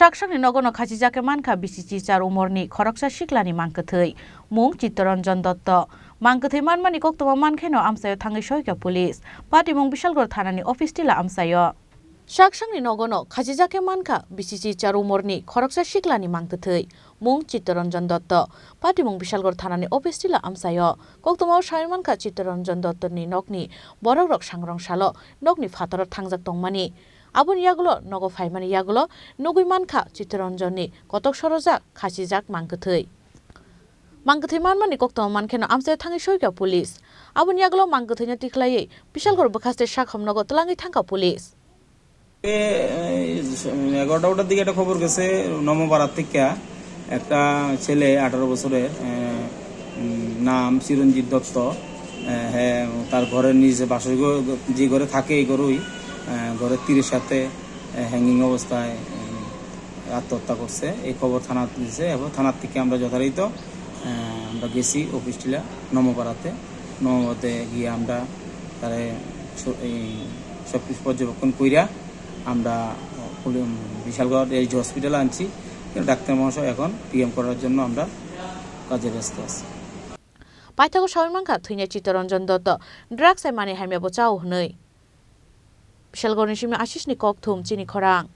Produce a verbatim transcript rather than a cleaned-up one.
Chaksakni nogono khachijak khe mankha bisichi char umorni khoroksa siklani mangkwthwi, mung Chittaranjan Dotto. Mangkwthwi manmani koktwma mankheno amchaio thangwi soikha police. Patimung Bishalgarh thanani office tila amchaio. Chaksakni nogono khachijak khe mankha bisichi char umorni khoroksa siklani mangkwthwi, mung Chittaranjan Dotto. Patimung Bishalgarh thanani office tila amchaio. Koktwmao sawi mankha Chittaranjan Dottoni nokni borokrok sangrong salo nokni phataro thangjak tongmani. Aboni yagulo nogo phaimani yagulo nugwi mankha Chittaranjanni kotok sorojak khachijak mangkwthwi. Mangkwthwi manmani koktwma mankheno amchaio thangwi soikha police. Aboni yagulo mangkwthwino tikhlaiwi Bishalgarh bwkhaste sakhom nogo twlangwi thangkha police. এ, এই, এগারোটা ওটার দিকে একটা খবর গেছে নমপাড়ার থেকে একটা ছেলে আঠারো বছরের, এ, উম, নাম চিরঞ্জিত দত্ত। এ, হ্যাঁ, তার ঘরের নিচে বাসর ঘর, যে ঘরে থাকে এই ঘরেই, এ, ঘরের তীরের সাথে, এ, হ্যাঙ্গিং অবস্থায়, উম, আত্মহত্যা করছে। এই খবর থানাত দিছে এবং থানার থেকে আমরা যথারীত, এ, আমরা গেছি অফিস টিলা নমপাড়াতে। নমপাড়াতে গিয়ে আমরা তারে স-, এই সব কিছু পর্যবেক্ষণ কইরা আমরা পুলি-, বিশালগড় এইচ ডি হসপিটালে আনছি। কিন্তু ডাক্তার মহাশয় এখন পিএম করার জন্য আমরা কাজে ব্যস্ত আছি। Paithago sawi mankha thwinai Chittaranjan Dotto drugs hai manwi hamya bo chao hwnwi. Bishalgarhni simi Ashishni kokthum chini khorang.